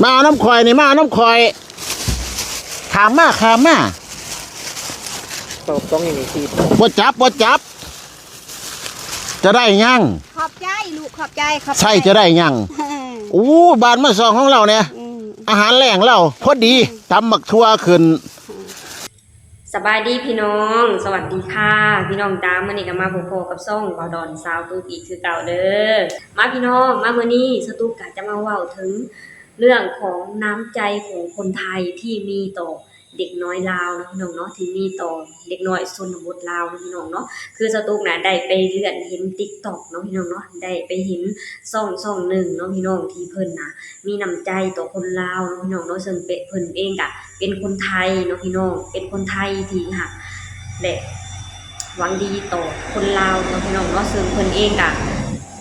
ມາເອົານຳຂ້ອຍນີ້ ມາເອົານຳຂ້ອຍ ຂ້າມມາ ຂ້າມມາ ຕອບຕ້ອງຢູ່ນີ້ ບໍ່ຈັບ ບໍ່ຈັບ ຈະໄດ້ຫຍັງ? ຂອບໃຈລູກ ຂອບໃຈ ຂອບໃຈ ໃສ່ຈະໄດ້ຫຍັງ? ໂອ້ ບາດມາຊ່ອງຂອງລາວແດ່ ອືມ ອາຫານແລງລາວ ພໍດີ ອືມ ຕຳບັກຖົ່ວຂຶ້ນ. ສະບາຍດີພີ່ນ້ອງ ສະຫວັດດີຄ່ະພີ່ນ້ອງຈ້າ ມື້ນີ້ກໍມາພົບພໍ້ກັບຊ່ອງບ່າວດອນຊາວຕຸກອີກຄືເກົ່າເດີ. ມາພີ່ນ້ອງ ມາມື້ນີ້ສາວຕຸກກໍຈະມາເວົ້າເຖິງເລື່ອງຂອງນ້ຳໃຈຂອງຄົນໄທທີ່ມີຕໍ່ເດັກນ້ອຍລາວເນາະ ພີ່ນ້ອງເນາະ ທີ່ມີຕໍ່ເດັກນ້ອຍຊົນນະບົດລາວເນາະ ພີ່ນ້ອງເນາະ. ຄືສາວຕຸກນະໄດ້ໄປເລື່ອນເຫັນຕິກຕັອກເນາະ ພີ່ນ້ອງເນາະ ໄດ້ໄປເຫັນຊ່ອງ ຊ່ອງໜຶ່ງເນາະ ພີ່ນ້ອງ ທີ່ເພິ່ນນະ ມີນ້ຳໃຈຕໍ່ຄົນລາວເນາະ ພີ່ນ້ອງເນາະ ເຊິ່ງເປັນ ເພິ່ນເອງກະເປັນຄົນໄທເນາະ ພີ່ນ້ອງ ເປັນຄົນໄທທີ່ຮັກ ແລະ ຫວັງດີຕໍ່ຄົນລາວເນາະ ພີ່ນ້ອງເນາະ ເຊິ່ງເພິ່ນເອງກະ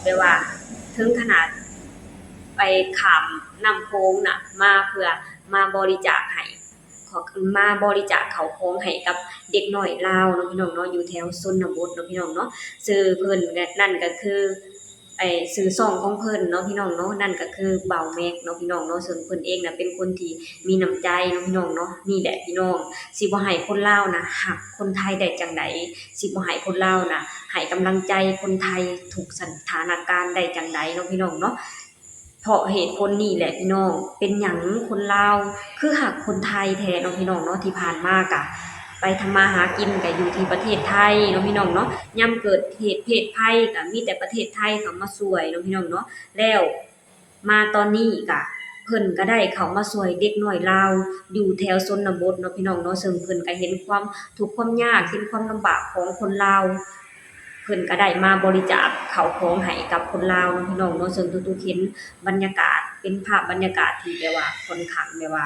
ແບບວ່າເຖິງຂະໜາດໄປຂ້າມນ້ຳໂຂງນະ ມາເພື່ອມາບໍລິຈາກໃຫ້ ມາບໍລິຈາກເຂົ້າຂອງໃຫ້ກັບເດັກນ້ອຍລາວເນາະ ພີ່ນ້ອງເນາະ ຢູ່ແຖວຊົນນະບົດເນາະ ພີ່ນ້ອງເນາະ. ຊື່ເພິ່ນນັ້ນກໍຄື ໄອ້ຊື່ຊ່ອງຂອງເພິ່ນເນາະ ພີ່ນ້ອງເນາະ ນັ້ນກໍຄືບ່າວແມັກເນາະ ພີ່ນ້ອງເນາະ ເຊິ່ງເພິ່ນເອງນະເປັນຄົນທີ່ມີນ້ຳໃຈເນາະ ພີ່ນ້ອງເນາະ. ນີ້ແຫຼະພີ່ນ້ອງ ຊິບໍ່ໃຫ້ຄົນລາວນະຮັກຄົນໄທໄດ້ຈັ່ງໃດ? ຊິບໍ່ໃຫ້ຄົນລາວນະໃຫ້ກຳລັງໃຈຄົນໄທທຸກສະຖານະການໄດ້ຈັ່ງໃດເນາະ ພີ່ນ້ອງເນາະ? ເພາະເຫດຜົນນີ້ແຫຼະພີ່ນ້ອງ ເປັນຫຍັງຄົນລາວຄືຮັກຄົນໄທແທ້ເນາະ ພີ່ນ້ອງເນາະ. ທີ່ຜ່ານມາກະໄປທຳມາຫາກິນກະຢູ່ທີ່ປະເທດໄທເນາະ ພີ່ນ້ອງເນາະ ຍາມເກີດເຫດເພດໄພກະມີແຕ່ປະເທດໄທເຂົ້າມາຊ່ວຍເນາະ ພີ່ນ້ອງເນາະ. ແລ້ວມາຕອນນີ້ກະເພິ່ນກະໄດ້ເຂົ້າມາຊ່ວຍເດັກນ້ອຍລາວຢູ່ແຖວຊົນນະບົດເນາະ ພີ່ນ້ອງເນາະ ເຊິ່ງເພິ່ນກະເຫັນຄວາມທຸກຄວາມຍາກ ເຫັນຄວາມລຳບາກຂອງຄົນລາວ ເພິ່ນກະໄດ້ມາບໍລິຈາກເຂົ້າຂອງໃຫ້ກັບຄົນລາວເນາະ ພີ່ນ້ອງເນາະ. ເຊິ່ງທຸກໆເຫັນບັນຍາກາດ ເປັນພາບບັນຍາກາດທີ່ແບບວ່າຂ້ອນຂ້າງແບບວ່າ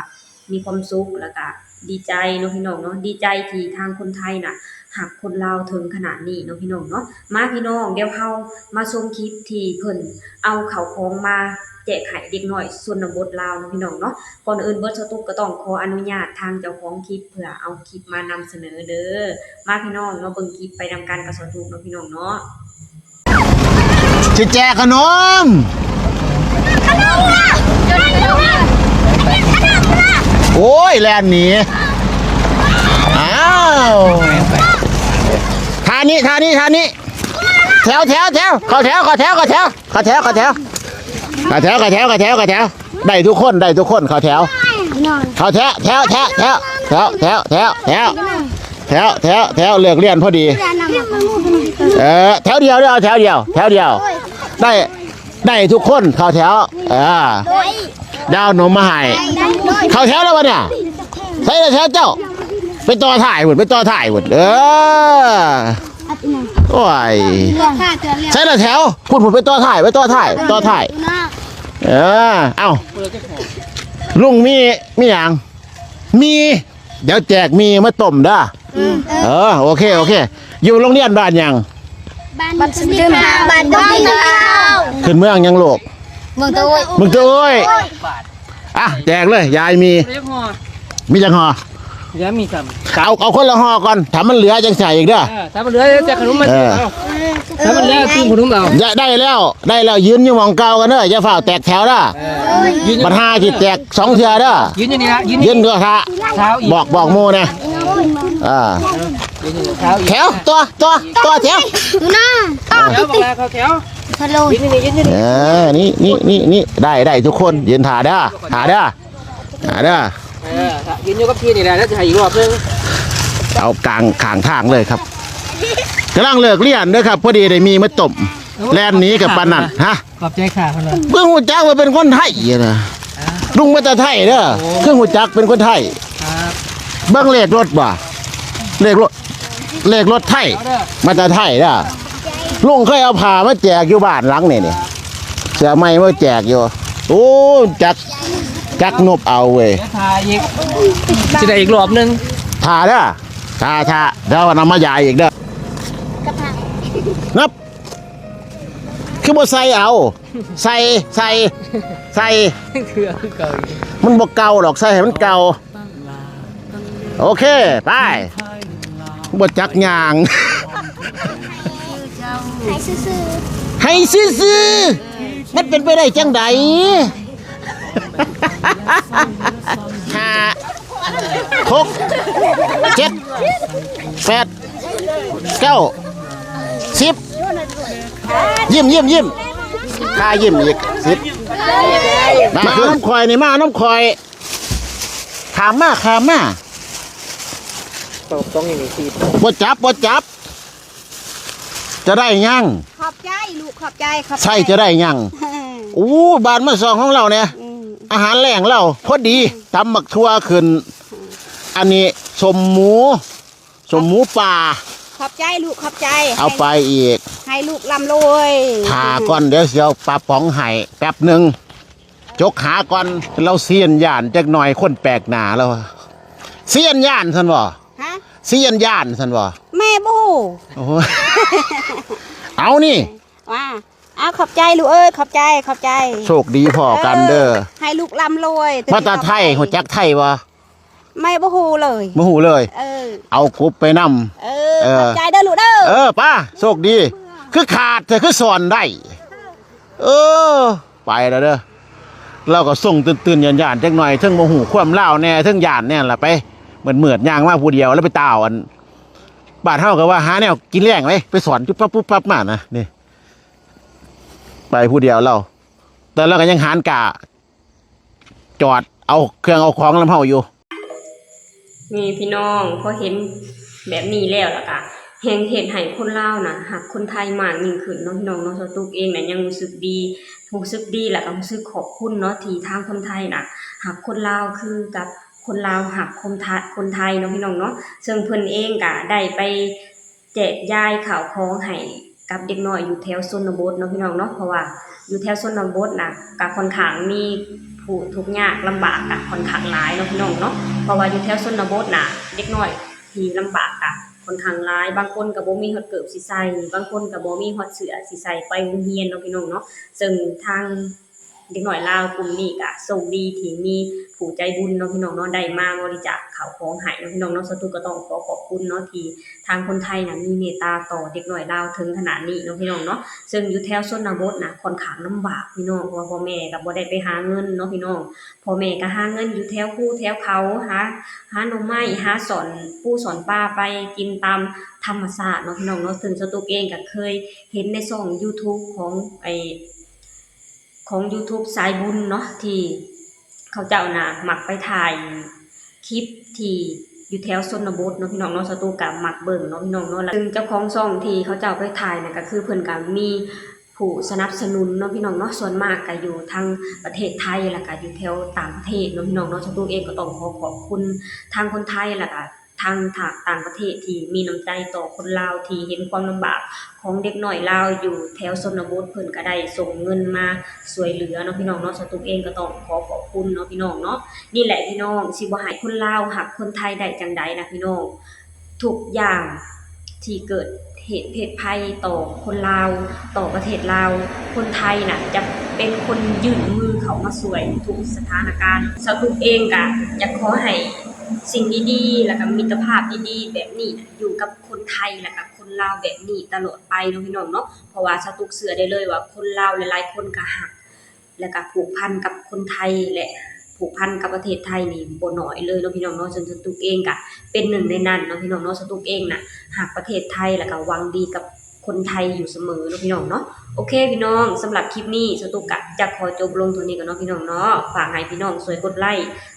ມີຄວາມສຸກ ແລ້ວກະດີໃຈເນາະ ພີ່ນ້ອງເນາະ ດີໃຈທີ່ທາງຄົນໄທນະຮັກຄົນລາວເຖິງຂະໜາດນີ້ເນາະ ພີ່ນ້ອງເນາະ. ມາພີ່ນ້ອງ ດຽວເຮົາມາຊົມຄລິບທີ່ເພິ່ນເອົາເຂົ້າຂອງມາແຈກໃຫ້ເດັກນ້ອຍຊົນນະບົດລາວເນາະ ພີ່ນ້ອງເນາະ. ກ່ອນອື່ນເບິດ ສາວຕຸກກໍຕ້ອງຂໍອະນຸຍາດທາງເຈົ້າຂອງຄລິບ ເພື່ອເອົາຄລິບມານຳສະເໜີເດີ. ມາພີ່ນ້ອງ ມາເບິ່ງຄລິບໄປນຳກັນກັບສາວຕຸກເນາະ ພີ່ນ້ອງເນາະ. ຊິແຈກຂະໜົມ ໂອ້ຍ ແລ່ນໜີ ອ້າວ ທ່ານີ້ ທ່ານີ້ ທ່ານີ້ ແຖວ ແຖວ ແຖວ ເຂົ້າແຖວ ເຂົ້າແຖວ ເຂົ້າແຖວ ເຂົ້າແຖວ ເຂົ້າແຖວ ເຂົ້າແຖວ ເຂົ້າແຖວ ເຂົ້າແຖວ ເຂົ້າແຖວ ໄດ້ທຸກຄົນ ໄດ້ທຸກຄົນ ເຂົ້າແຖວ ເຂົ້າແຖວ ແຖວ ແຖວ ແຖວ ແຖວ ເລີກຮຽນພໍດີ ເອີ ແຖວດຽວເດີ ເອົາແຖວດຽວ ແຖວດຽວ ໄດ້ ໄດ້ທຸກຄົນ ເຂົ້າແຖວ ເອີ ດາວໜົມມາໃຫ້ ເຂົ້າແຖວແລ້ວບັດນີ້ ໃສ່ແຖວເຈົ້າ ໄປຕໍ່ທ້າຍພຸ້ນ ໄປຕໍ່ທ້າຍພຸ້ນ ເອີ ໂອ້ຍ ໃສ່ລະແຖວ ພຸ້ນ ພຸ້ນ ໄປຕໍ່ທ້າຍ ໄປຕໍ່ທ້າຍ ຕໍ່ທ້າຍ ເອີ ເອົ້າ ລຸງມີ ມີຫຍັງ? ມີ ດຽວແຈກໝີ່ມາຕົ້ມເດີ ເອີ ໂອເຄ ໂອເຄ ຢູ່ໂຮງຮຽນບ້ານຫຍັງ? ບ້ານ ບ້ານ ບ້ານ ບ້ານ ຂຶ້ນເມືອງຫຍັງລູກ? ເມືອງຕະໂອ້ຍ ເມືອງຕະໂອ້ຍ ອ່ະ ແຈກເລີຍ ຢາຍໝີ່ ມີຈັກຫໍ່? ເຫຼືອມີຊ້ຳ ເອົາ ເອົາຄົນລະຫໍ່ກ່ອນ ຖ້າມັນເຫຼືອຈັ່ງໃສ່ອີກເດີ ເອີ ຖ້າມັນເຫຼືອແຈກຂະໜົມມາ ເອີ ຖ້າມັນເຫຼືອຕື່ມຂະໜົມເອົາ ໄດ້ແລ້ວ ໄດ້ແລ້ວ ຢືນຢູ່ໝ່ອງເກົ່າກັນເດີ ຢ່າຟ້າວແຕກແຖວເດີ ເອີ ບັດຫາຊິແຈກສອງເທື່ອເດີ ຢືນຢູ່ນີ້ລະ ຢືນຢູ່ນີ້ ຢືນຢູ່ຖ້າ ທ້າວອີກ ບອກ ບອກໝູ່ແດ່ ອ່າ ຢືນຢູ່ນີ້ ທ້າວອີກ ແຖວ ຕໍ່ ຕໍ່ ຕໍ່ແຖວ ຢູ່ໜ້າ ຕໍ່ ແຖວ ບັກຫຼ້າເຂົ້າແຖວ ຮັລໂຫຼ ຢືນຢູ່ນີ້ ຢືນຢູ່ນີ້ ເອີ ນີ້ ນີ້ ນີ້ ນີ້ ໄດ້ ໄດ້ທຸກຄົນ ຢືນຖ້າເດີ ຖ້າເດີ ອ່າເດີ ເອີ ຢືນຢູ່ກັບທີ່ນີ້ແຫຼະ ແລ້ວຊິໃຫ້ອີກຮອບໜຶ່ງ ເອົາກາງຂ້າງທາງເລີຍຄັບ ກຳລັງເລີກຮຽນເດີຄັບ ພໍດີໄດ້ໝີ່ມາຕົ້ມ ແລ່ນໜີກັບປານນັ້ນ ຮະ ຂອບໃຈຄ່ະ ເພິ່ນວ່າ ເບິ່ງຮູ້ຈັກວ່າເປັນຄົນໄທນະ ລຸງມາແຕ່ໄທເດີ ໂອ້ ຄືຮູ້ຈັກເປັນຄົນໄທ ຄັບ ເບິ່ງເລກລົດບໍ່ ເລກລົດ ເລກລົດໄທ ເອົາເດີ ມາແຕ່ໄທເດີ ລຸງເຄີຍເອົາຜ້າມາແຈກຢູ່ບ້ານຫຼັງນີ້ນີ້ ເສື້ອໃໝ່ມາແຈກຢູ່ ໂອ້ ຈັກ ຈັກນົບເອົາເວີຍ ດຽວຖ້າອີກ ຊິໄດ້ອີກຮອບໜຶ່ງ ຖ້າເດີ ຖ້າ ຖ້າ ດຽວເອົາມາຢາຍອີກເດີ ນັບ ຄືບໍ່ໃສ່ເອົາ ໃສ່ ໃສ່ ໃສ່ ເຄືອຄືເກົ່າ ມັນບໍ່ເກົ່າດອກ ໃສ່ໃຫ້ມັນເກົ່າ ໂອເຄ ໄປ ບໍ່ຈັກຍ່າງ ໃຫ້ຊື່ໆ ໃຫ້ຊື່ໆ ມັນເປັນໄປໄດ້ຈັ່ງໃດ? ຫ້າ ຫົກ ເຈັດ ແປດ ເກົ້າ ສິບ ຍິ້ມ ຍິ້ມ ຍິ້ມ ຖ້າຍິ້ມອີກ ສິບ ມານຳຂ້ອຍນີ້ ມານຳຂ້ອຍ ຂ້າມມາ ຂ້າມມາ ບໍ່ຈັບ ບໍ່ຈັບ ຈະໄດ້ຫຍັງ? ຂອບໃຈລູກ ຂອບໃຈ ຂອບໃຈ ໃສ່ຈະໄດ້ຫຍັງ? ໂອ້ ບາດມາສ່ອງຂອງລາວແດ່ ອືມ ອາຫານແລງລາວພໍດີ ອືມ ຕຳບັກຖົ່ວຂຶ້ນ ອັນນີ້ສົ້ມໝູ ສົ້ມໝູປ່າ ຂອບໃຈລູກ ຂອບໃຈ ເອົາໄປອີກ ໃຫ້ລູກລ່ຳລວຍ ຖ້າກ່ອນ ດຽວຊິເອົາປາປ໋ອງໃຫ້ແປັບໜຶ່ງ ຈົກຫາກ່ອນ ລາວຊິຢ້ານຈັກໜ້ອຍ ຄົນແປກໜ້າລາວ ຊິຢ້ານຊັ້ນບໍ່? ຮະ? ຊິຢ້ານຊັ້ນບໍ່? ແມ່ບໍ່ຮູ້ ໂອ້ ເອົານີ້ ວ່າ ອ້າວ ຂອບໃຈລູກເອີຍ ຂອບໃຈ ຂອບໃຈ ໂຊກດີພໍ້ກັນເດີ ເອີ ໃຫ້ລູກລ່ຳລວຍ ມາແຕ່ໄທ ຮູ້ຈັກໄທບໍ່? ແມ່ບໍ່ຮູ້ເລີຍ ບໍ່ຮູ້ເລີຍ ເອີ ເອົາກົບໄປນຳ ເອີ ເອີ ຂອບໃຈເດີລູກເດີ ເອີ ໄປ ໂຊກດີ ຄືຂາດແທ້ ຄືສອນໄດ້ ເອີ ໄປແລ້ວເດີ ລາວກໍຊົງຕື່ນໆຢ້ານໆຈັກໜ້ອຍ ເທິງບໍ່ຮູ້ຄວາມລາວແດ່ ເທິງຢ້ານແດ່ລະ ໄປ ມືດໆຍ່າງມາຜູ້ດຽວ ແລ້ວໄປຕ່າວ ອັນ ບ້ານເຮົາກໍວ່າຫາແນວກິນແລງເດ້ ໄປສອນປຸບປັບປຸບປັບມານະ ນີ້ ໄປຜູ້ດຽວລາວ ແຕ່ລາວກໍຍັງຫານກ້າ ຈອດເອົາເຄື່ອງເອົາຂອງນຳເຮົາຢູ່. ນີ້ພີ່ນ້ອງ ພໍເຫັນແບບນີ້ແລ້ວ ແລ້ວກະແຮ່ງເຮັດໃຫ້ຄົນລາວນະ ຮັກຄົນໄທມາກຍິ່ງຂຶ້ນເນາະພີ່ນ້ອງເນາະ. ສາວຕຸກເອງນະຍັງຮູ້ສຶກດີ ຮູ້ສຶກດີ ແລ້ວກະຮູ້ສຶກຂອບຄຸນເນາະ ທີ່ທາງຄົນໄທນະ ຮັກຄົນລາວຄືກັບຄົນລາວຮັກຄົນໄທ ຄົນໄທເນາະພີ່ນ້ອງເນາະ. ເຊິ່ງເພິ່ນເອງກະໄດ້ໄປ ແຈກຢາຍເຂົ້າຂອງໃຫ້ກັບເດັກນ້ອຍຢູ່ແຖວຊົນນະບົດເນາະພີ່ນ້ອງເນາະ. ເພາະວ່າຢູ່ແຖວຊົນນະບົດນະ ກະຂ້ອນຂ້າງມີຜູ້ທຸກຍາກລຳບາກກະຂ້ອນຂ້າງຫຼາຍເນາະພີ່ນ້ອງເນາະ. ເພາະວ່າຢູ່ແຖວຊົນນະບົດນະ ເດັກນ້ອຍທີ່ລຳບາກກະຂ້ອນຂ້າງຫຼາຍ, ບາງຄົນກະບໍ່ມີຮອດເກີບຊິໃສ່, ບາງຄົນກະບໍ່ມີຮອດເສື້ອຊິໃສ່ໄປໂຮງຮຽນເນາະພີ່ນ້ອງເນາະ. ເຊິ່ງທາງ ເດັກນ້ອຍລາວກຸ່ມນີ້ກະໂຊກດີທີ່ມີຜູ້ໃຈບຸນເນາະພີ່ນ້ອງເນາະ ໄດ້ມາບໍລິຈາກເຂົ້າຂອງໃຫ້ເນາະພີ່ນ້ອງເນາະ. ສາວຕຸກກໍຕ້ອງຂໍຂອບຄຸນເນາະ ທີ່ທາງຄົນໄທນະມີເມດຕາຕໍ່ເດັກນ້ອຍລາວເຖິງຂະໜາດນີ້ເນາະພີ່ນ້ອງເນາະ. ເຊິ່ງຢູ່ແຖວຊົນນະບົດນະຂ້ອນຂ້າງລຳບາກພີ່ນ້ອງ ເພາະວ່າພໍ່ແມ່ກໍບໍ່ໄດ້ໄປຫາເງິນເນາະພີ່ນ້ອງ. ພໍ່ແມ່ກໍຫາເງິນຢູ່ແຖວພູແຖວເຂົາ ຫາ ຫາໜໍ່ໄມ້ ຫາສອນປູສອນປາໄປກິນຕາມທຳມະຊາດເນາະພີ່ນ້ອງເນາະ. ເຊິ່ງສາວຕຸກເອງກໍເຄີຍເຫັນໃນຊ່ອງຢູທູບຂອງໄອ້ ຂອງຢູທູບສາຍບຸນເນາະ ທີ່ເຂົາເຈົ້ານະມັກໄປຖ່າຍຄລິບທີ່ຢູ່ແຖວຊົນນະບົດເນາະພີ່ນ້ອງເນາະ. ສາວຕຸກກໍມັກເບິ່ງເນາະພີ່ນ້ອງເນາະ. ເຊິ່ງເຈົ້າຂອງຊ່ອງທີ່ເຂົາເຈົ້າໄປຖ່າຍນະ ກໍຄືເພິ່ນກໍມີຜູ້ສະໜັບສະໜູນເນາະພີ່ນ້ອງເນາະ. ສ່ວນມາກກໍຢູ່ທາງປະເທດໄທ ແລ້ວກໍຢູ່ແຖວຕ່າງປະເທດເນາະພີ່ນ້ອງເນາະ. ສາວຕຸກເອງກໍຕ້ອງຂໍຂອບຄຸນທາງຄົນໄທ ແລ້ວກໍ ທາງ ທາງຕ່າງປະເທດທີ່ມີນ້ຳໃຈຕໍ່ຄົນລາວທີ່ເຫັນຄວາມລຳບາກຂອງເດັກນ້ອຍລາວຢູ່ແຖວຊົນນະບົດ ເພິ່ນກໍໄດ້ສົ່ງເງິນມາຊ່ວຍເຫຼືອເນາະພີ່ນ້ອງເນາະ. ສາວຕຸກເອງກໍຕ້ອງຂໍຂອບຄຸນເນາະພີ່ນ້ອງເນາະ. ນີ້ແຫຼະພີ່ນ້ອງ ຊິບໍ່ໃຫ້ຄົນລາວຮັກຄົນໄທໄດ້ຈັ່ງໃດນະພີ່ນ້ອງ. ທຸກຢ່າງທີ່ເກີດເຫດເພດໄພຕໍ່ຄົນລາວ ຕໍ່ປະເທດລາວ ຄົນໄທນະຈະເປັນຄົນຍື່ນມືເຂົ້າມາຊ່ວຍທຸກສະຖານະການ. ສາວຕຸກເອງກະຢາກຂໍໃຫ້ ສິ່ງດີໆ ແລ້ວກະມິດຕະພາບດີໆ ແບບນີ້ນະ ຢູ່ກັບຄົນໄທ ແລ້ວກະຄົນລາວແບບນີ້ຕະຫຼອດໄປເນາະພີ່ນ້ອງເນາະ. ເພາະວ່າສາວຕຸກເຊື່ອໄດ້ເລີຍວ່າຄົນລາວຫຼາຍໆຄົນກະຮັກ ແລ້ວກະຜູກພັນກັບຄົນໄທ ແລະ ຜູກພັນກັບປະເທດໄທນີ້ບໍ່ໜ້ອຍເລີຍເນາະພີ່ນ້ອງເນາະ. ເຊິ່ງສາວຕຸກເອງກະເປັນໜຶ່ງໃນນັ້ນເນາະພີ່ນ້ອງເນາະ. ສາວຕຸກເອງນະຮັກປະເທດໄທ ແລ້ວກະຫວັງດີກັບຄົນໄທຢູ່ສະເໝີເນາະພີ່ນ້ອງເນາະ. ໂອເຄພີ່ນ້ອງ ສຳລັບຄລິບນີ້ ສາວຕຸກກະຈະຂໍຈົບລົງເທົ່ານີ້ກ່ອນເນາະພີ່ນ້ອງເນາະ. ຝາກໃຫ້ພີ່ນ້ອງຊ່ວຍກົດໄລ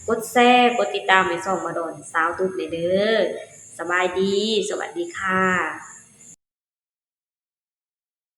ກົດແຊ ກົດຕິດຕາມໃຫ້ຊ່ອງມາດອນສາວຕຸກແດ່ເດີ. ສະບາຍດີ ສະຫວັດດີຄ່ະ.